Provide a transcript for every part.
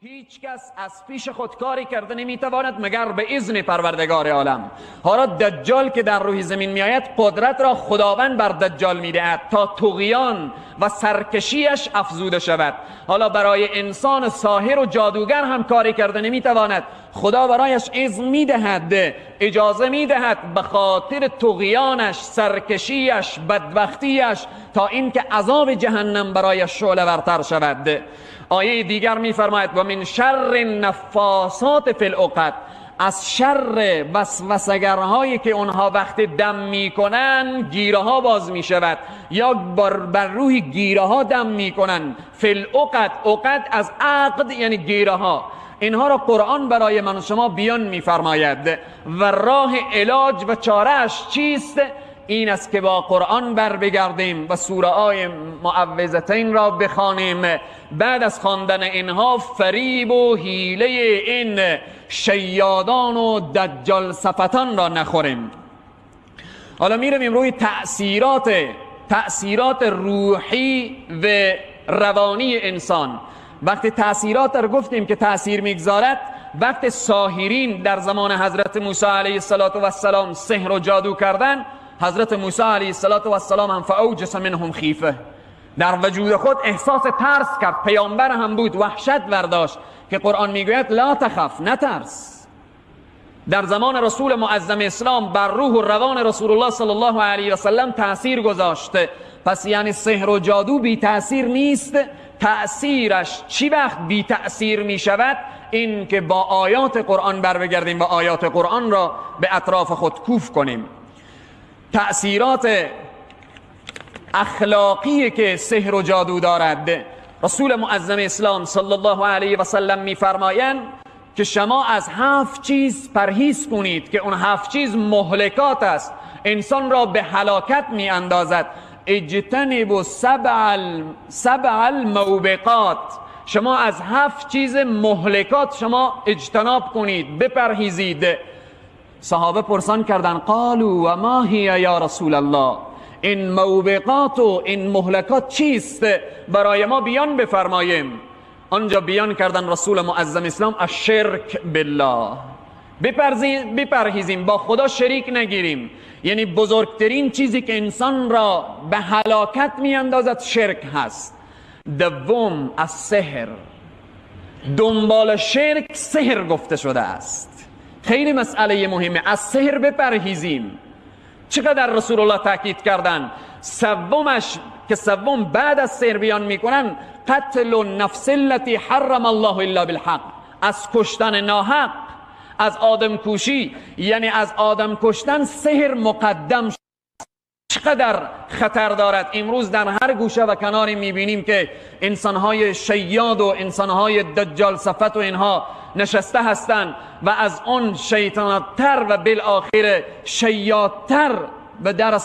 هیچ کس از پیش خود کاری کرده نمیتواند مگر به اذن پروردگار عالم. حالا دجال که در روی زمین میآید، قدرت را خداوند بر دجال میدهد تا طغیان و سرکشیش افزوده شود. حالا برای انسان ساحر و جادوگر هم کاری کرده نمیتواند، خدا برایش اذن میدهد، اجازه میدهد به خاطر طغیانش، سرکشیش، بدبختیش، تا اینکه عذاب جهنم برایش شعله ورتر شود. آیه دیگر میفرماید و من شر النفاثات فی العقد، از شر وسوسه‌گرهایی که اونها وقتی دم میکنن گیره ها باز میشود، یا بر روی گیره ها دم میکنن. فی العقد، عقد از عقد یعنی گیره ها. اینها را قرآن برای من و شما بیان میفرماید و راه علاج و چاره‌اش چیست؟ این است که با قرآن بر بگردیم و سوره های معوذتین را بخوانیم. بعد از خواندن اینها فریب و حیله این شیادان و دجال صفتان را نخوریم. حالا میرویم روی تأثیرات روحی و روانی انسان. وقتی تأثیرات را گفتیم که تأثیر میگذارد، وقتی ساحرین در زمان حضرت موسی علیه السلام سحر و جادو کردن، حضرت موسی علیه السلام هم فاوجس منهم خیفه، در وجود خود احساس ترس کرد. پیامبر هم بود، وحشت برداشت که قرآن میگوید لا تخف، نترس. در زمان رسول معظم اسلام بر روح و روان رسول الله صلی الله علیه و سلم تأثیر گذاشته. پس یعنی سحر و جادو بی تأثیر نیست. تأثیرش چی وقت بی تأثیر می شود؟ این که با آیات قرآن بر بگردیم و آیات قرآن را به اطراف خود کوف کنیم. تأثیرات اخلاقی که سحر و جادو دارد، رسول معظم اسلام صلی الله علیه و سلم می‌فرمایند که شما از 7 چیز پرهیز کنید که اون 7 چیز مهلکات است، انسان را به هلاکت می‌اندازد. اجتنبوا سبع الموبقات، شما از 7 چیز مهلکات شما اجتناب کنید، بپرهیزید. صحابه پرسان کردن قالوا و ما هی یا رسول الله، این موبقات و این مهلکات چیست؟ برای ما بیان بفرماییم. آنجا بیان کردن رسول معظم اسلام الشرک بالله، بپرهیزیم، با خدا شریک نگیریم. یعنی بزرگترین چیزی که انسان را به هلاکت میاندازد شرک هست. دوم از سحر، دنبال شرک سحر گفته شده است. خیلی مسئله مهمه، از سحر بپرهیزیم. چقدر رسول الله تاکید کردن. سومش که سوم بعد از سحر بیان میکنن، قتل النفس التي حرم الله الا بالحق، از کشتن ناحق، از آدم کشی، یعنی از آدم کشتن سحر مقدم. چقدر خطر دارد. امروز در هر گوشه و کناری میبینیم که انسانهای شیاد و انسانهای دجال صفت و اینها نشسته هستند و از آن شیطانتر و بالآخر شیادتر به در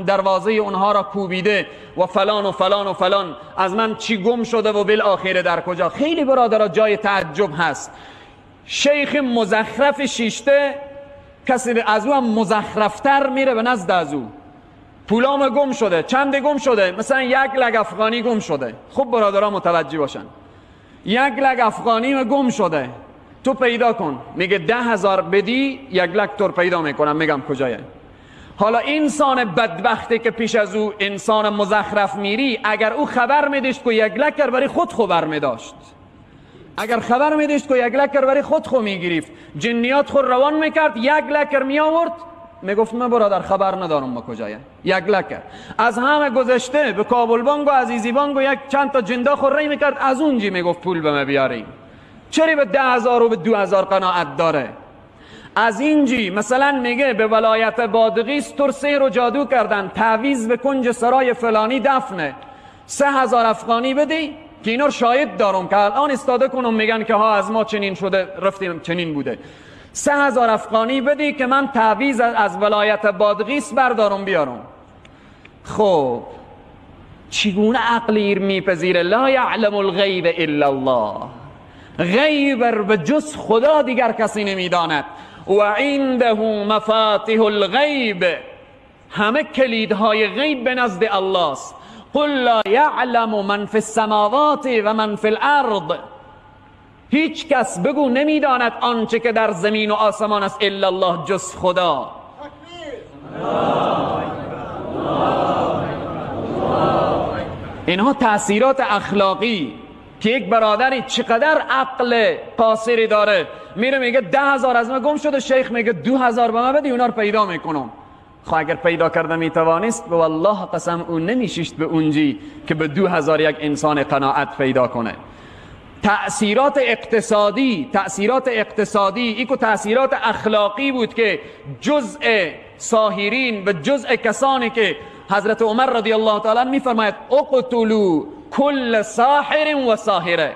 دروازه اونها را کوبیده و فلان و فلان و فلان، از من چی گم شده و بالآخر در کجا. خیلی برادرها جای تعجب هست. شیخ مزخرف شیشته، کسی از او هم مزخرفتر میره به نزد از او، پولام گم شده، چند گم شده، مثلا 1 لک افغانی گم شده. خب برادرها متوجه باشن، 1 لک افغانی گم شده، تو پیدا کن. میگه 10,000 بدی 1 لک تو پیدا میکنم، میگم کجایه. حالا انسان بدبختی که پیش از او انسان مزخرف میری، اگر او خبر میداشت که 1 لک برای خود خبر میداشت، اگر خبر میداشت که 1 لک برای خود خو میگرفت، جنیات خود روان میکرد، 1 لک می آورد، میگفت من برادر خبر ندارم ما کجایه. 1 لک از همه گذشته به کابل بانک و عزیزی بانک و یک چند تا جنده خور ری میکرد، از اونجی میگفت پول به ما بیاریم. چرا به 10,000 و به 2,000 قناعت داره؟ از اینجی مثلا میگه به ولایت بادغیس تر سحر و جادو کردن، تعویذ به کنج سرای فلانی دفنه، 3,000 افغانی بدی که اینا رو شاهد دارم که الان استاده کنم میگن که ها از ما چنین شده رفتیم چنین بوده، 3,000 افغانی بدی که من تعویذ از ولایت بادغیس بردارم بیارم. خب چگونه عقلی میپذیره؟ لا یعلم الغیب الا الله، غیب به جز خدا دیگر کسی نمیداند. و عنده مفاتیح الغیب، همه کلیدهای غیب به نزد الله است. قل لا یعلم من فی السماوات و من فی الارض، هیچ کس بگو نمیداند آنچه که در زمین و آسمان است الا الله، جز خدا. اینها تأثیرات اخلاقی که یک برادری چقدر عقل قاصری داره، میره میگه 10,000 از من گم شده، شیخ میگه 2,000 به من بدی اونا رو پیدا میکنم. خب اگر پیدا کرده میتوانست، به والله قسم اون نمیشیشت به اونجی که به 2,000 یک انسان قناعت پیدا کنه. تأثیرات اقتصادی، تأثیرات اقتصادی ایکو تأثیرات اخلاقی بود که جزء ساحرین و جزء کسانی که حضرت عمر رضی الله تعالی میفرماید اقتلوا کل ساحر و ساحره،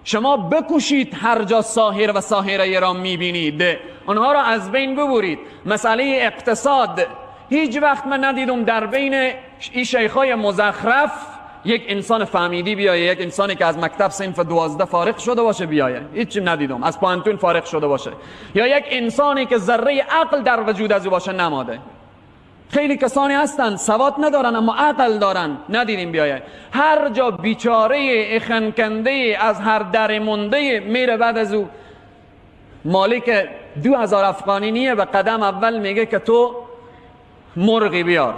شما بکشید هر جا ساحر و ساحره را میبینید، آنها را از بین ببرید. مسئله اقتصاد، هیچ وقت من ندیدم در بین این شیخای مزخرف یک انسان فهمیدی بیایه، یک انسانی که از مکتب صنف 12 فارغ شده باشه بیایه، هیچ ندیدم از پانتون فارغ شده باشه، یا یک انسانی که ذره عقل در وجود از او باشه نماده. خیلی کسانی هستند سواد ندارن اما عقل دارن، ندیدیم بیایه. هر جا بیچاره اخنکنده از هر در مونده میره، بعد از او مالک 2,000 افغانی نیه، به قدم اول میگه که تو مرغی بیار.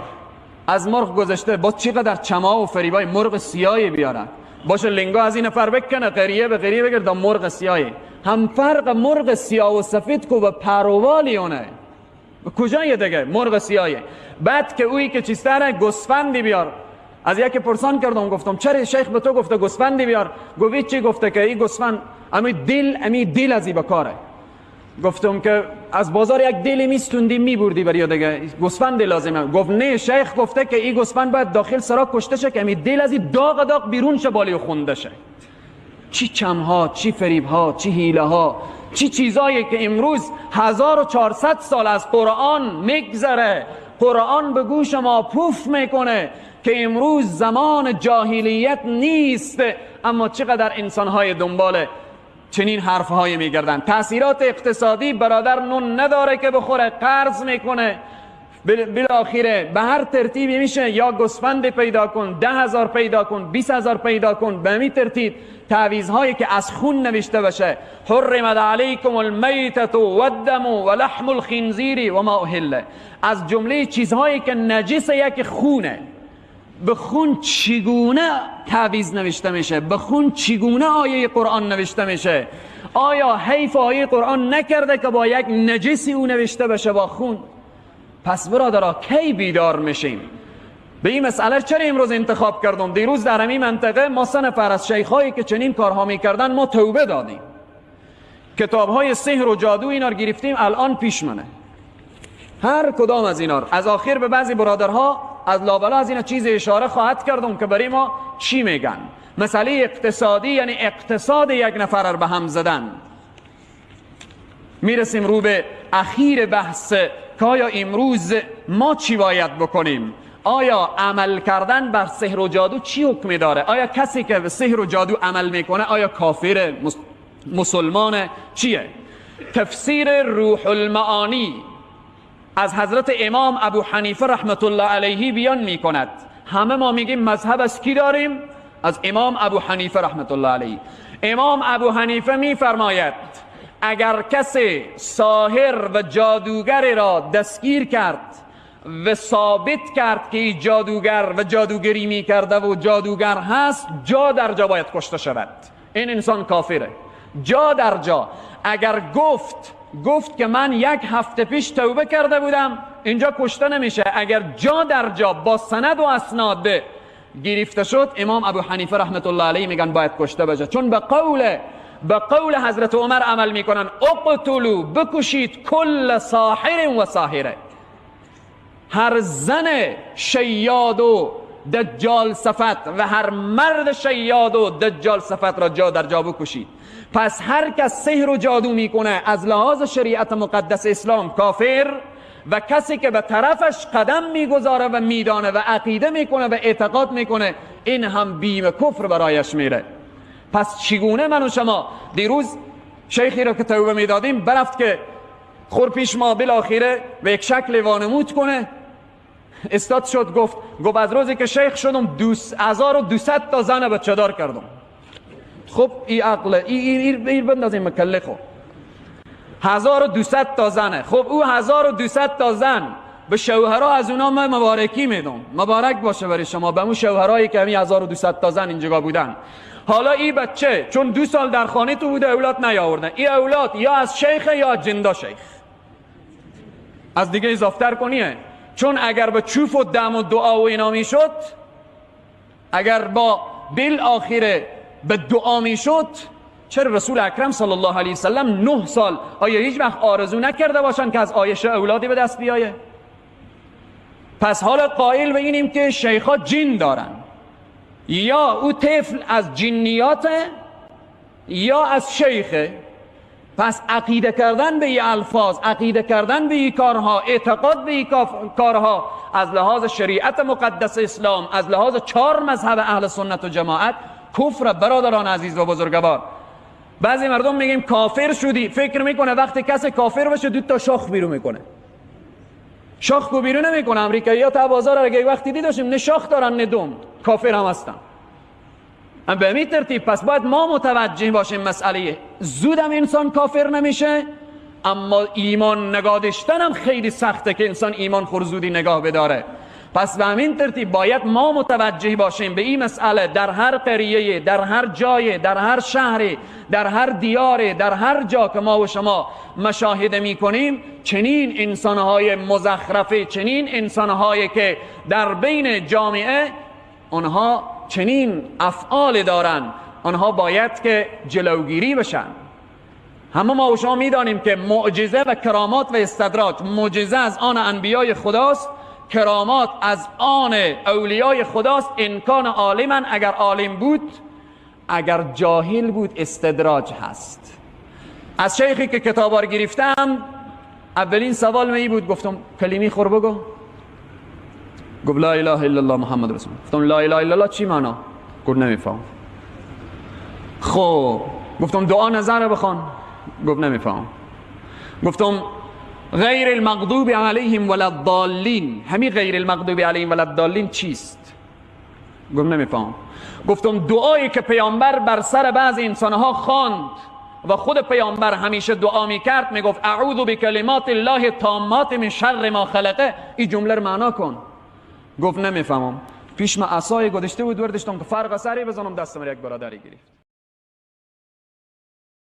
از مرغ گذشته با چقدر چما و فریبای مرغ سیاهی بیارن، باشه لنگا از این نفر بکنه قریه به قریه بگیر تا مرغ سیاهی. هم فرق مرغ سیاه و سفید کو به پروالی اونه کجای دیگه مرغ سیاهی. بعد که اویی که چیستره گوسفندی بیار. از یکی پرسان کردم، گفتم چرا شیخ به تو گفته گوسفندی بیار؟ گفت چی گفته که این گوسفند امی دل، امی دل از این بکاره. گفتم که از بازار یک دل میستوندی میبردی برای دیگه گوسفند لازمه. گفت نه، شیخ گفته که این گوسفند باید داخل سرا کشته شه که امی دل از این داغ داغ بیرون شه بالی خونده شه. چی چمها، چی فریبها، چی حیله ها، چی چیزایی که امروز 1400 سال از قرآن میگذره، قرآن به گوش ما پوف میکنه که امروز زمان جاهلیت نیست، اما چقدر انسانهای دنبال چنین حرفهای میگردن. تأثیرات اقتصادی، برادر نون نداره که بخوره، قرض میکنه، بالاخره به هر ترتیبی میشه، یا گوسفند پیدا کن، 10,000 پیدا کن، 20,000 پیدا کن، به همین ترتیب تعویذهایی که از خون نوشته باشه، حرمت علیکم المیتة والدم ولحم الخنزیر و ما اهل، از جمله چیزهایی که نجس یک خونه. به خون چگونه تعویذ نوشته میشه؟ به خون چگونه آیه قرآن نوشته میشه؟ آیا حیف آیه قرآن نکرده که با یک نجسی او نوشته بشه با خون؟ پس برادرها کی بیدار میشیم؟ به این مسئله چرا امروز انتخاب کردم؟ دیروز در همین منطقه ما 3 نفر از شیخایی که چنین کارها میکردن ما توبه دادیم، کتابهای سحر و جادو اینا رو گرفتیم، الان پیش منه هر کدام از اینا. از آخر به بعضی برادرها از لابلا از اینا چیز اشاره خواهد کردم که برای ما چی میگن. مسئله اقتصادی، یعنی اقتصاد یک نفر رو به هم زدن. میرسیم رو به اخیر بحث که آیا امروز ما چی باید بکنیم؟ آیا عمل کردن بر سحر و جادو چی حکمی داره؟ آیا کسی که به سحر و جادو عمل میکنه آیا کافر، مسلمان، چیه؟ تفسیر روح المعانی از حضرت امام ابو حنیفه رحمت الله علیه بیان میکند. همه ما میگیم مذهب از کی داریم؟ از امام ابو حنیفه رحمت الله علیه. امام ابو حنیفه میفرماید اگر کسی ساحر و جادوگر را دستگیر کرد و ثابت کرد که این جادوگر و جادوگری میکرده و جادوگر هست، جا در جا باید کشته شود، این انسان کافره، جا در جا. اگر گفت که من یک هفته پیش توبه کرده بودم، اینجا کشته نمیشه. اگر جا در جا با سند و اسناد گرفته شد، امام ابو حنیفه رحمت الله علیه میگن باید کشته بشه، چون به قول حضرت عمر عمل میکنن. اقتلوا، بکشید، کل ساحر و ساحره، هر زن شیاد و دجال صفت و هر مرد شیاد و دجال صفت را جا در جا بکشید. پس هر کس سحر و جادو میکنه از لحاظ شریعت مقدس اسلام کافر، و کسی که به طرفش قدم میگذاره و میدانه و عقیده میکنه و اعتقاد میکنه، این هم بیم کفر برایش میره. پس چگونه من و شما، دیروز شیخی را که توبه میدادیم برفت که خور پیش ما بالاخره به یک شکل وانمود کنه، استاد شد، گفت از روزی که شیخ شدم 2200 تا زن بچه دار کردم. خب ای عقل ای بندازیم مکله. خب 1200 تا زنه. خب او 1200 تا زن به شوهرها از اونا من مبارکی میدم، مبارک باشه برای شما، به اون شوهرایی که همین 1200 تا زن اینجا بودن. حالا این بچه چون 2 سال در خانه تو بوده اولاد نیاوردن، این اولاد یا از شیخ یا از جندا شیخ، از دیگه اضافتر کنیه. چون اگر به چوف و دم و دعا و اینا میشد، اگر با بالآخره به دعا میشد، چرا رسول اکرم صلی الله علیه وسلم 9 سال آیا هیچ وقت آرزو نکرده باشن که از عایشه اولادی به دست بیایه؟ پس حالا قائل به اینیم که شیخا جن دارن، یا او طفل از جنیات یا از شیخه. پس عقیده کردن به این الفاظ، عقیده کردن به این کارها، اعتقاد به این کارها از لحاظ شریعت مقدس اسلام، از لحاظ 4 مذهب اهل سنت و جماعت کفر. برادران عزیز و بزرگوار، بعضی مردم میگیم کافر شدی، فکر میکنه وقتی کسی کافر بشه 2 تا شاخ بیرون میکنه. شاخ کو بیرون نمیکنه. امریکایی‌ها تا بازار اگه وقتی دیداشیم نه شاخ دارن نه دم، کافر هم هستن. به همین ترتیب پس باید ما متوجه باشیم مسئله زودم انسان کافر نمیشه، اما ایمان نگاه داشتن هم خیلی سخته که انسان ایمان خور زودی نگاه بداره. پس به همین ترتیب باید ما متوجه باشیم به این مسئله در هر قریه، در هر جای، در هر شهری، در هر دیاری، در هر جا که ما و شما مشاهده میکنیم چنین انسانهای مزخرفه، چنین انسانهایی که در بین جامعه آنها چنین افعال دارن، آنها باید که جلوگیری بشن. همه ما و شما میدانیم که معجزه و کرامات و استدراج، معجزه از آن انبیای خداست، کرامات از آن اولیای خداست. امکان عالما اگر عالم بود، اگر جاهل بود استدراج هست. از شیخی که کتابار گرفتم اولین سوال می بود، گفتم کلمی خور بگو. گفت لا اله الا الله محمد رسول الله. گفتم لا اله الا الله چی معنا؟ گفت نمیفهم. خب گفتم دعا نظر بخوان. گفت نمیفهم. گفتم غیر المغضوب علیهم ولا الضالین، همین غیر المغضوب علیهم ولا الضالین چیست؟ گفت نمیفهم. گفتم دعایی که پیامبر بر سر بعض انسانها خواند و خود پیامبر همیشه دعا میکرد، میگفت اعوذ بکلمات الله تامات من شر ما خلقه، این جمله رو معنا کن. گفت نمیفهمم. پیش ما عصای گذاشته بود وردشتم که فرق سری بزنم، دستم یک برادری گرفت.